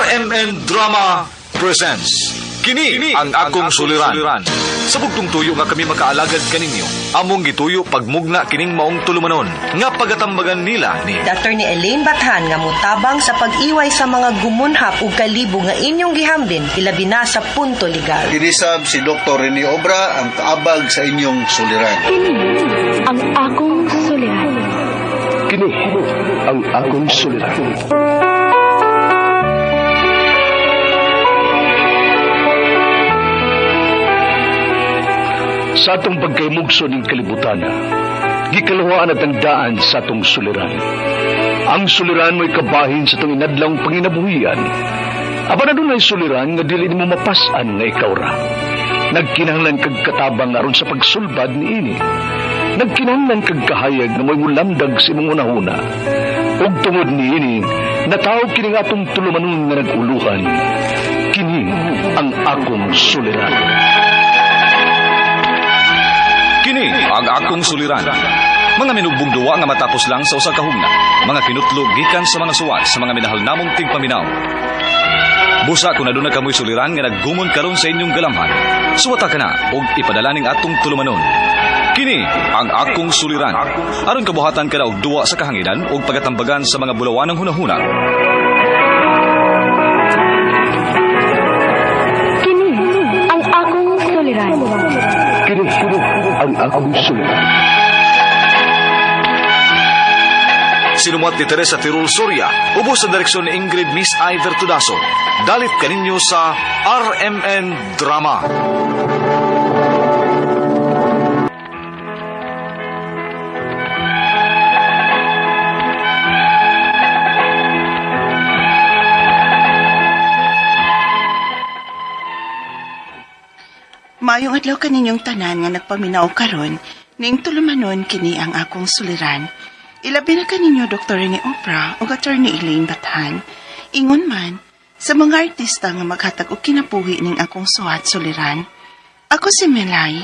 RMN Drama presents Kini ang akong suliran. Sa bugtong tuyo nga kami makaalagad kaninyo, among gituyo pagmugna kining maong tulumanon nga pagatambagan nila ni Attorney Elaine Bathan nga motabang sa pag-iway sa mga gumunhap ug kalibo nga inyong gihambin ilabi na sa punto legal. Kinisab si Dr. Rene Obra ang kaabag sa inyong suliran. Kini ang akong suliran. Kini ang akong suliran. Sa atong pagkaymugso ning kalibutan, gikaluhaan at ang daan sa atong suliran. Ang suliran mo'y kabahin sa atong inadlawng panginabuhian. Apan adunay suliran nga dili nimo mapas-an nga ikaw ra. Nagkinahanglan kag katabang aron sa pagsulbad niini. Nagkinahanglan kag kahayag nga mo'y mulamdag sa imong hunahuna. Ug tungod niini, natawag kini nga atong tulumanon nga nag-uluhan. Kini ang akong suliran. Kini ang akong suliran. Mga minugbong duwa nga matapos lang sa usa ka hugna. Mga kinutlog gikan sa mga suwat sa mga minahal namong tigpaminaw. Busa kung aduna kamoy suliran nga naggumon karon sa inyong galamhan. Suwata ka na og ipadala ning atong tulumanon. Kini ang akong suliran. Aron kabuhatan ka na og duwa sa kahanginan ug pagatambagan sa mga bulawanang hunahuna. Kini ang akong suliran. Kini ang akong suliran. Sinumuat ni Teresa Tirul Soria, ubos sa direksyon ni Ingrid Miss Iver Tudaso. Dalit kaninyo sa RMN Drama. Maayong adlaw kaninyong tanan nga nagpaminaw karon ning tulumanon kini ang akong suliran. Ilabi na kaninyo Dr. Rene Oprah ug Attorney Elaine Bathan. Ingon man sa mga artista nga maghatag og kinabuhi ning akong suwat suliran. Ako si Melay,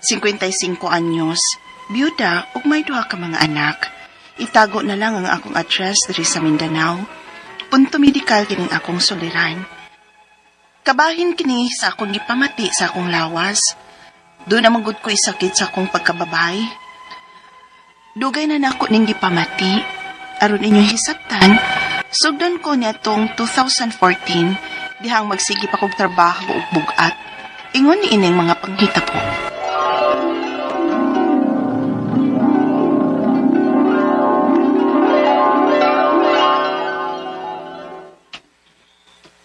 55 anyos, byuda ug may duha ka mga anak. Itago na lang ang akong address diri sa Mindanao. Punto medikal kining akong suliran. Kabahin kini sa akong gipamati sa akong lawas. Doon na magud ko isakit sa akong pagkababay. Dugay na nako ning gipamati. Aron inyong hisabtan, sugdon ko niadtong 2014 dihang magsige pa kog trabaho ug bugat. Ingon ni ining mga panghitabo.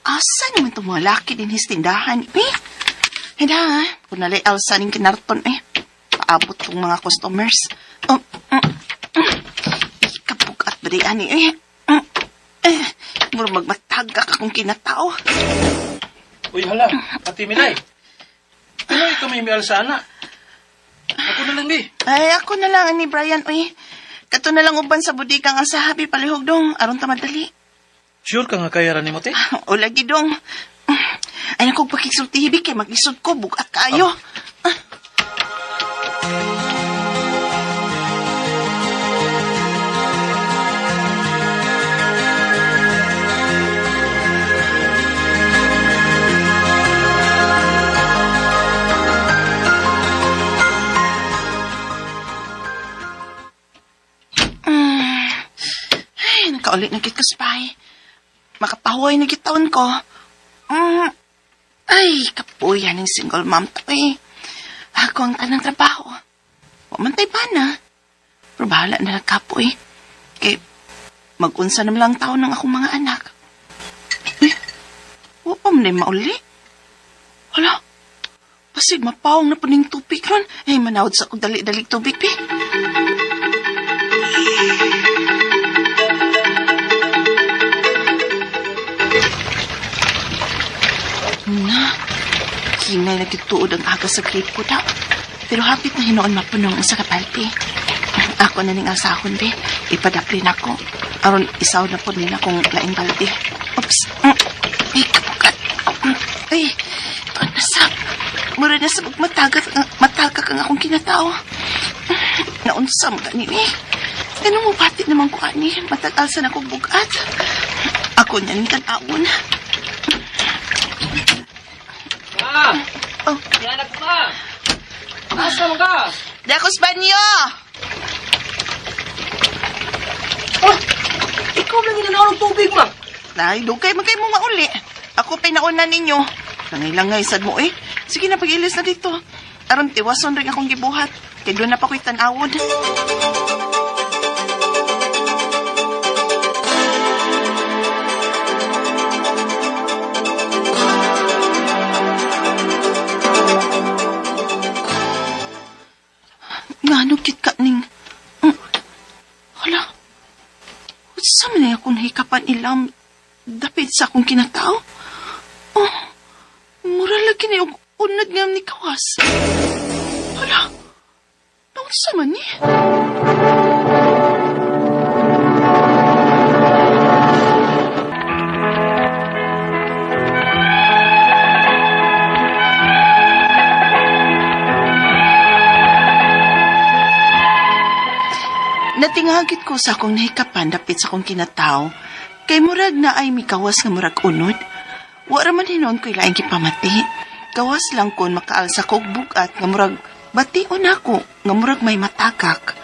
Asa naman itong mga laki din his tindahan, eh? Hida, kung nalay alsa ning kinarton, eh. Paabot tong mga customers. Oh, Ikabugat ba di ani, eh? Eh, mura magmatagak akong kinatao. Uy, hala, Ate Milay. Pinoy ka may mial sana. Ako na lang, di. Ay, ako na lang, ani Brian, uy. Kato na lang uban sa bodega ang sahabi palihog dong, aron ta madali. Sure ka nga kaya ni mo, te? O lagi dong. Ay, naku, pakiksulti, kay maglisod ko, bugat kaayo. Ay, nakauli na gid ko, spy. Makapahuway na gid taon ko. Ay, kapuya ng single mom to eh. Ako ang tanang trabaho. Wa man tay bana. Pero bahala na lang kapoy. Kay mag-unsa naman lang taon ng akong mga anak. Eh, wa pa man ay mauli. Hala, pasig mapawong na po ning tubig ron. Ay, manawad sa akong dali-dali tubig, pi. Na, hinay na gituod ang aga sa grip ko daw. Pero hapit na hinoon mapuno ang usa ka palti. Ako na ning asahon, be. Ipadaplin ako. Aron isaw na po nila kung laing balde. Oops. Ay, kapukat. Ay, ito na sab. Mura na sa matagak ang akong kinatao. Naunsam ka ni eh. Ganun mo batit naman ko ani. Matagal sa nakong bugat. Ako na ning tan-awon. Ma! Oh. Yan ako, ma! Asa man ka? Dakos banyo! Oh! Ikaw lang inanaw ng tubig, ma! Ay, dugay man kayo mo nga uli. Ako pinauna ninyo. Langay-langay sad mo eh. Sige na, pag-ilis na dito. Aron tiwason rin akong gibuhat. Kay doon na pa ko'y tan-awon. Ngano kit ka ning... Hala. Unsa man ay akong hikapan ilam dapit sa akong kinatao? Oh, mura lagi ni og unod nga ni kawas. Hala, naunsa man ni? Natingagit ko sa akong nahikapan dapit sa akong kinatao. Kay murag na ay mikawas nga murag unod. Wa ra man hinuon ko'y laing gipamati. Gawas lang kon makaalsa ko og bugat nga murag bation ako nga murag may matakak.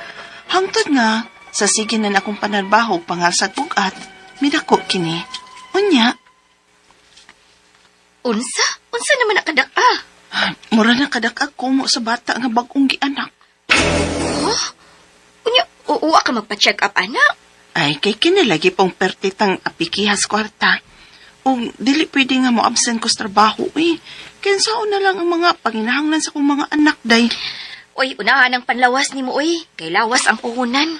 Hangtod nga sa sige na akong panarbaho pangalsag bugat, midako kini. Unya, Unsa? Unsa naman ang kadak-a? mura na kadak ako mo sa bata nga bag-ong gianak. Unya, uwa ka magpa-check up, anak. Ay, kay kinalagi pong pertitang apikihas kwarta. O dili pwede nga mo absent ko sa trabaho eh. Kinsaon na lang ang mga panginahanglan sa kong mga anak day. Uy, unahan ang panlawas nimo, uy. Kay lawas ang puhunan.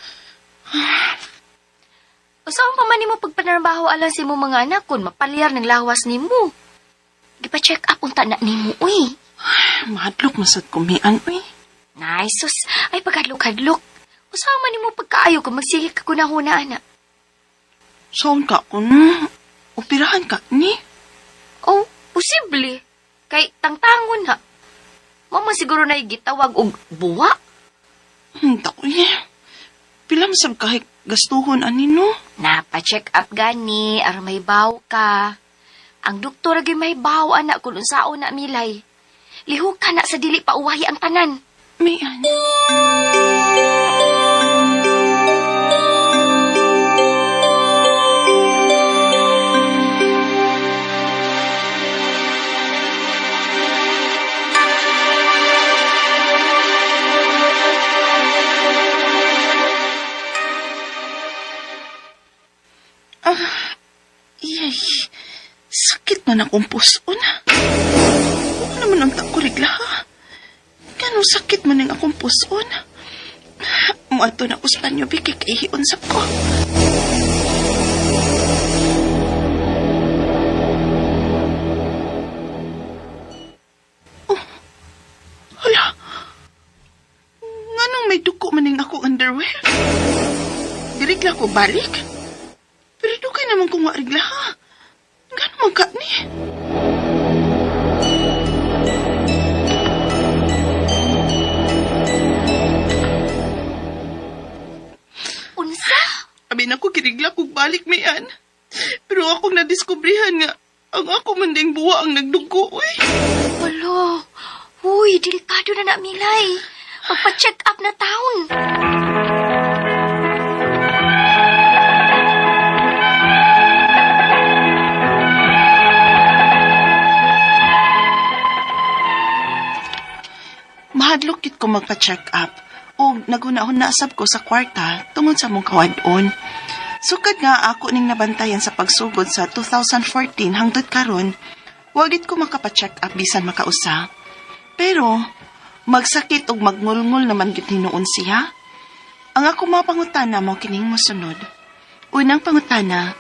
Usaon pa man nimo pagpanarbaho alang sa imong mga anak kun mapalyar ng lawas nimo. Gipa-check up unta na nimo, uy. Mahadlok masad kumian uy. Nay, sus, ay paghadlok-hadlok. Usaon man nimo pagkaayo kung magsige ka kunahuna, anak. Saon ka kuno? Operahan ka ni? Oh, posible. Kay tangtangon ha. Mama siguro na gitawag og buwa. Dako eh. Pila masab kahit gastuhon ani no? Napa-check up gani, aron may baw ka. Ang doktor gyud may baw anak kung unsaon na milay. Lihok ka na sa dili pa uwahi ang tanan. Mian. Ah, iyay. Sakit man akong puson. Huwag naman ang takurigla, ha? Ganong sakit man ang akong puson. Muadto na ko sa banyo, bi, kay kaihion sab ko. Oh, hala. Nganong may duko man ning akong underwear? Dirigla ko balik. Pero dukay naman kung waarigla, ha? Gano'n man ka ni? Unsa? Abi na ko kirigla kog balik mian. Pero akong nadiskubrihan nga ang ako man ding buwa ang nagdugo uy. Walo. Uy, delikado na na milay. Magpa-check up na taon. Mahadlok kit ko magpa-check up o nagunahon na sab ko sa kwarta tungod sa mong kawadon. Sukad nga ako ning nabantayan sa pagsugod sa 2014 hangtod karon, wagit ko makapa-check up bisan makausa. Pero magsakit og magngulngul naman gid hinuon siya. Ang ako mga pangutana mo kining mosunod. Unang pangutana,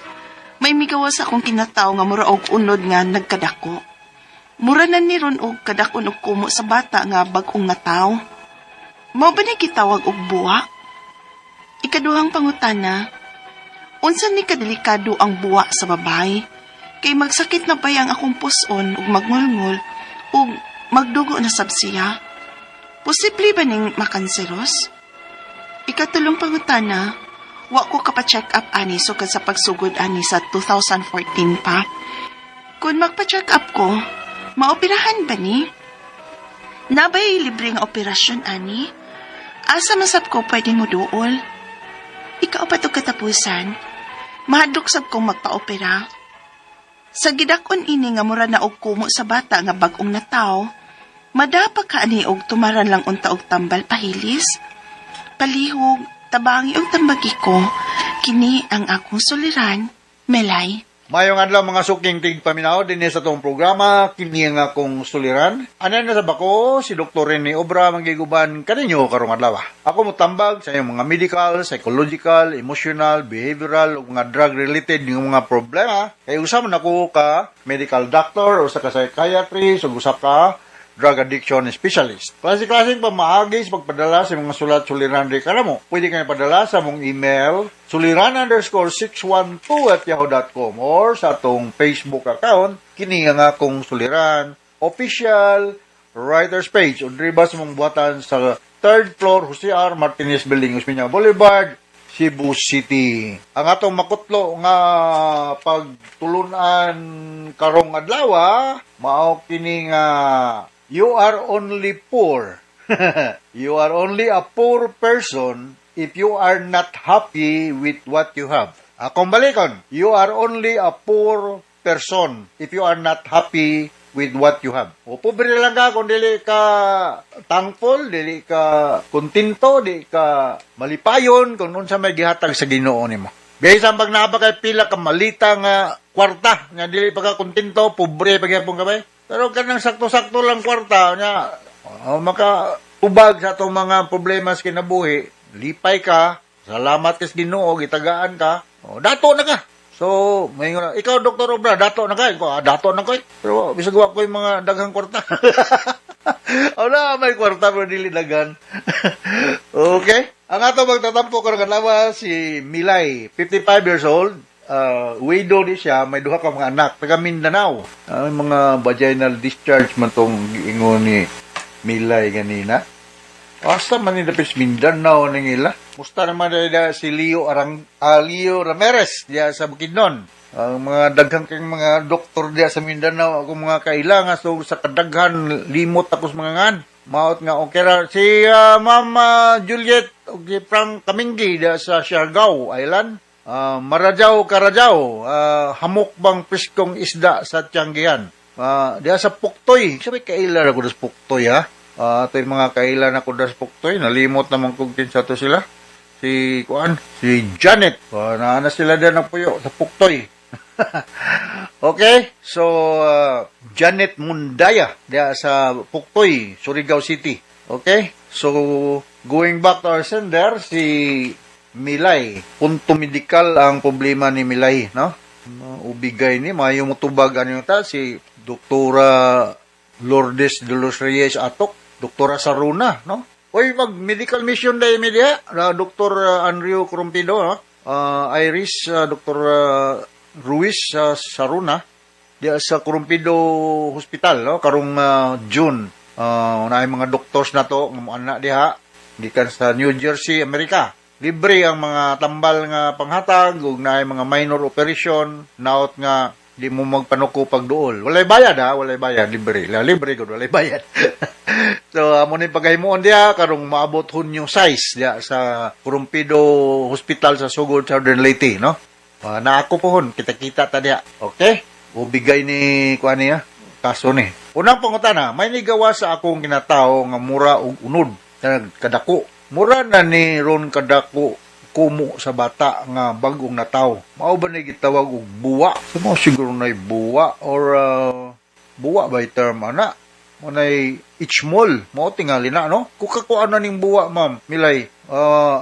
may migawas akong kinataw nga mura og unod nga nagkadako. Mura na ni ron og kadakon og kumo sa bata nga bag-ong nataw. Mao ba ni gitawag og buwa? Ikaduhang pangutana, unsa ni kadelikado ang buwa sa babay? Kay magsakit na bayang akong puson ug magngulngul ug magdugo na sab siya. Posible ba ning makanseros? Ikatulong pangutana, wa ko kapa-check up ani sukad sa pagsugod ani sa 2014 pa. Kung magpa-check up ko, Maoperahan ba ni? Nabay libre nga operasyon, ani? Asa masab ko pwede mo duol? Ikaw pa to katapusan. Mahadlok sab kong magpa-opera. Sa gidakon ini nga mura na og kumo sa bata nga bag-ong nataw, madapa ka ani og tumaran lang unta og tambal pahilis. Palihog, tabangi og tambagi ko, kini ang akong suliran, Melay. Mayong adlaw, mga suking tigpaminaw, dinhi sa atong programa Kini ang Akong Suliran. Anay na sa bako si Dr. Rene Obra manggiguban kaninyo karong adlaw. Ako motambag sa inyong mga medical, psychological, emotional, behavioral ug mga drug related nga mga problema. Kay usa man ako ka medical doctor, usa ka psychiatrist ug usa ka drug addiction specialist. Klase-klaseng pamaagi sa pagpadala sa mga sulat suliran di kanamo. Pwede kayo padala sa mong email suliran_612@yahoo.com or sa atong Facebook account Kini ang Akong Suliran Official Writers Page o diri ba sa mong buhatan sa third floor, Jose R. Martinez Building, Osmeña Boulevard, Cebu City. Ang atong makutlo nga pagtulunan karong adlaw mao kini nga "You are only poor. You are only a poor person if you are not happy with what you have." Akong balikon, "You are only a poor person if you are not happy with what you have." O pobre lang ka kung dili ka thankful, dili ka kontento, dili ka malipayon kung unsa may gihatag sa Ginoo nimo. Bisan pag naa pa kay pila ka malita nga kwarta, nga dili pa ka kontento, pobre pa gyapon ka ba? Pero kanang sakto-sakto lang kwarta nya, oh, maka tubag sa atong mga problema sa kinabuhi, lipay ka, salamat ka sa Ginoo, gitagaan ka, oh, dato na ka. So, may nga, "Ikaw, Dr. Obra, dato na ka." Ikaw, "Ah, dato na ko eh. Pero bisag wa ko yung mga daghang kwarta." Wala, may kwarta pero dili daghan. Okay? Ang ato magtatampo karong adlaw si Milay, 55 years old. Widow di siya, may duha ka mga anak, taga Mindanao. Mga vaginal discharge man tong giingon ni Milay ganina. Asa man ni dapit Mindanao ning ila? Musta naman dahil si Leo Ramirez diya sa Bukidnon. Ang mga daghang kang mga doktor diya sa Mindanao ako mga kailangan, so sa kadaghan limot ako sa mga ngan. Maot nga okay ra si Ma'am Juliet ug si Frank Kaminggi diya sa Siargao Island. Marajaw Karajaw, hamok bang preskong isda sa Tianggian? Diya sa Puktoy. Sabi kaila ra ko sa Puktoy ha. Ito yung mga kaila na ko sa Puktoy. Nalimot naman kung kinsa to sila. Si kuan, si Janet. Naana sila diyan ng puyo sa Puktoy. Okay? So, Janet Mundaya diya sa Puktoy, Surigao City. Okay? So, going back to our sender, si Milay. Punto medikal ang problema ni Milay, no? Ubigay ni, mayo mo tubag ano ta, si Doktora Lourdes de los Reyes Atok, Doktora Saruna, no? Oy, mag medical mission dahil media, na Dr. Andrew Corumpido, no? Iris, Dr. Ruiz Saruna, diya sa Corumpido Hospital, no? Karong June. Naay mga doctors na to, nga moana diha, gikan sa New Jersey, Amerika. Libre ang mga tambal nga panghatag ug naay mga minor operation, naot nga di mo magpanuko pagduol. Walay bayad ha, walay bayad, libre. La, libre gud, walay bayad. So amo ni paghimuon diha karong maabot Hunyo 6 diha sa Corumpido Hospital sa Sogod, Southern Leyte, no? Na ako pohon, kita-kita ta diha. Okay? Ubigay ni kuan niya kaso ni. Unang pangutana, may nigawa sa akong kinatao nga mura og unod nga kadako. Mura na ni ron kadako kumo sa bata nga bag-ong nataw. Mao ba ni gitawag og buwa? So mao siguro na buwa or buwa by term ana. Mo nay ichmol, mao tingali na, no? Kung kakuan na ning buwa, Ma'am Milay,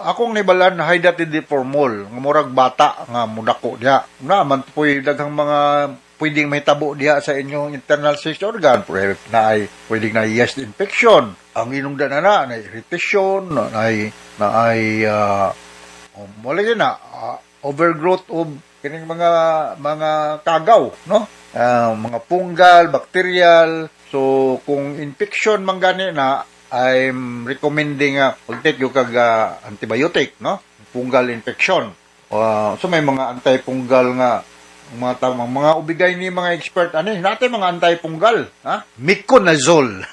akong nibalan na hydatidiform mole nga murag bata nga mudako diha. Na man po'y daghang mga pwedeng mahitabo diha sa inyong internal sex organ. Pwede na ay pwedeng na yeast infection. Ang inungdan na na, na irritation, na ay wala yun na, overgrowth of kining mga kagaw, no? Mga fungal, bacterial. So kung infection man gani na, I'm recommending mag-take yung kag antibiotic, no? Fungal infection. So may mga antifungal nga Ang mga tamang mga ubigay ni mga expert ani, natin mga anti-fungal, ha? Miconazole.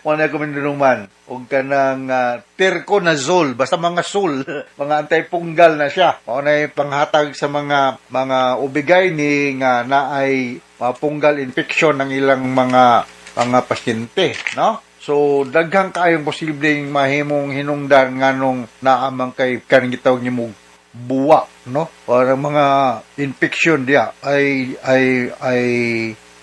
Wala ko mindunuman. Og kanang terconazole, basta mga sul, mga anti-fungal na siya. Mao na panghatag sa mga ubigay ni nga naay fungal infection ng ilang mga pasyente, no? So daghang kaayong posibleng mahimong hinungdan nganong naamang kay kaning gitawag nimo buwa, no? Para mga infection diya ay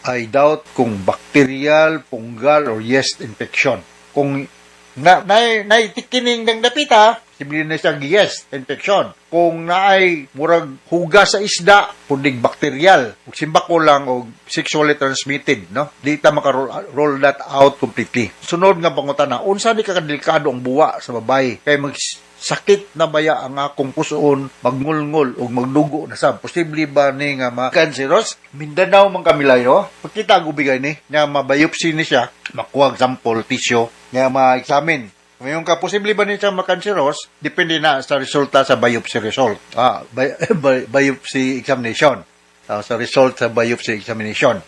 I doubt kung bacterial, fungal or yeast infection. Kung na na naitikining ng dapita, posible na siyang yeast infection. Kung naay murag hugas sa isda, pudig bacterial. Ug simbako lang og sexually transmitted, no? Di ta maka roll that out completely. Sunod nga pangutana, unsa ni kadelikado ang buwa sa babae? Kay mag sakit na baya ang akong pusoon, magngulngol ug magdugo na sab. Posible ba ni nga ma-cancerous? Mindanao man kamilayo. Pagkita ang ubigay ni, nga ma-biopsy ni siya, makuha sample tissue, nga ma-examine. Ngayon ka, posible ba ni siya ma-cancerous? Depende na sa resulta sa biopsy result. Biopsy examination. Sa result sa biopsy examination.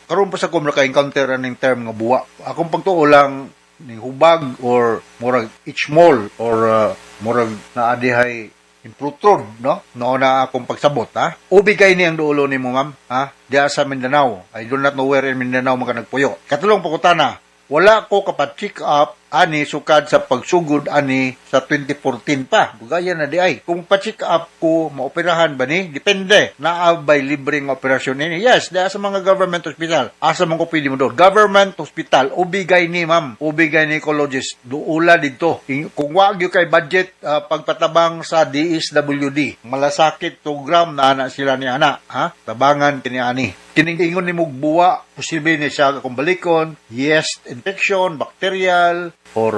Karon pa sa ko naka-encounter aning term nga buwa. Akong pagtuo lang ni hubag or murag ichmol or murag naa dihay improtrude, no? No na akong pagsabot, ha? Ubigay ni ang duolo nimo, ma'am, ha? Diya sa Mindanao. I do not know where in Mindanao maka nagpuyo. Katulong pangutana, wala ko kapat check up ani sukad sa pagsugod ani sa 2014 pa. Bugaya na di ay. Kung pa-check up ko, maoperahan ba ni? Depende. Naa bay libreng operasyon ni? Yes, diya sa mga government hospital. Asa man ko pwede mo doon? Government hospital, ubigay ni ma'am, OB gynecologist, duula dito. Kung wa gyud kay budget pagpatabang sa DSWD, malasakit program na ana sila ni ana, ha? Tabangan kini ani. Kining ingon ni buwa, posible ni siya kung balikon, yeast infection, bacterial, or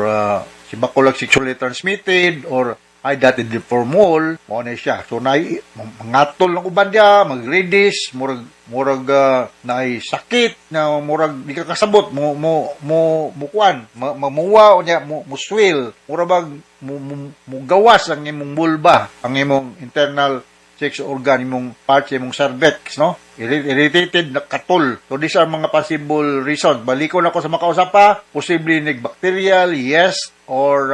sibakulag sexually transmitted, or ay dati deformol, mao na siya. So naay mangatol ng uban diya, mag-reddish, murag naay sakit na murag di ka kasabot mo kuan, mamuwa o niya mo swell, murag bag mo gawas ang imong vulva, ang imong internal sex organ, imong parts, imong cervix, no? Irritated, nakatol. So these are mga possible reasons. Balikon ako sa makausap pa, posible nig bacterial, yes, or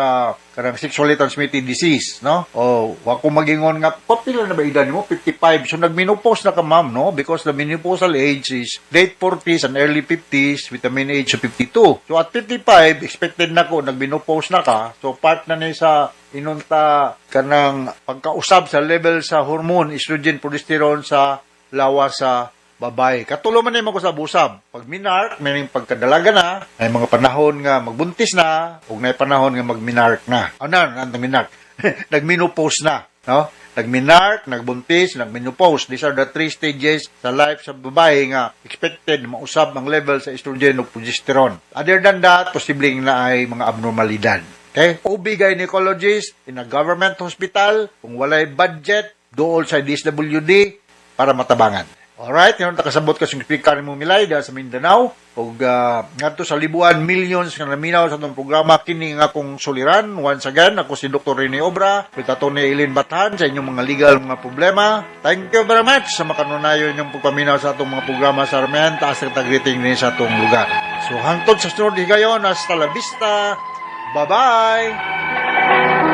kanang sexually transmitted disease, no? O wa ko magingon nga kapila na ba edad nimo? 55. So nagmenopause na ka, ma'am, no? Because the menopausal age is late 40s and early 50s with the mean age of 52. So at 55, expected na ko nagmenopause na ka. So part na ni sa inunta kanang pagkausab sa level sa hormone estrogen, progesterone sa lawas sa babae. Katulo man nimo ko sa busab. Pag menarche, meaning pagkadalaga na, ay mga panahon nga magbuntis na, ug nay panahon nga magmenarche na. Ano na, ang menarche? Nagmenopause na, no? Nagmenarche, nagbuntis, nagmenopause. These are the three stages sa life sa babae nga expected mausab ang level sa estrogen ug progesterone. Other than that, posibleng na ay mga abnormalidad. Okay? OB gynecologist in a government hospital, kung walay budget, dool sa DSWD para matabangan. Alright, yun takasabot ka sa speaker mo Milay dahil sa Mindanao ug ngadto sa libuan millions nga naminaw sa atong programa kini nga akong suliran. Once again, ako si Dr. Rene Obra with Atty. Eileen Bathan sa inyong mga legal mga problema. Thank you very much sa makanunayon inyong pagpaminaw sa atong mga programa sa Armen. Taas kita greeting din sa atong lugar. So hangtod sa sunod higayon, hasta la vista. Bye-bye.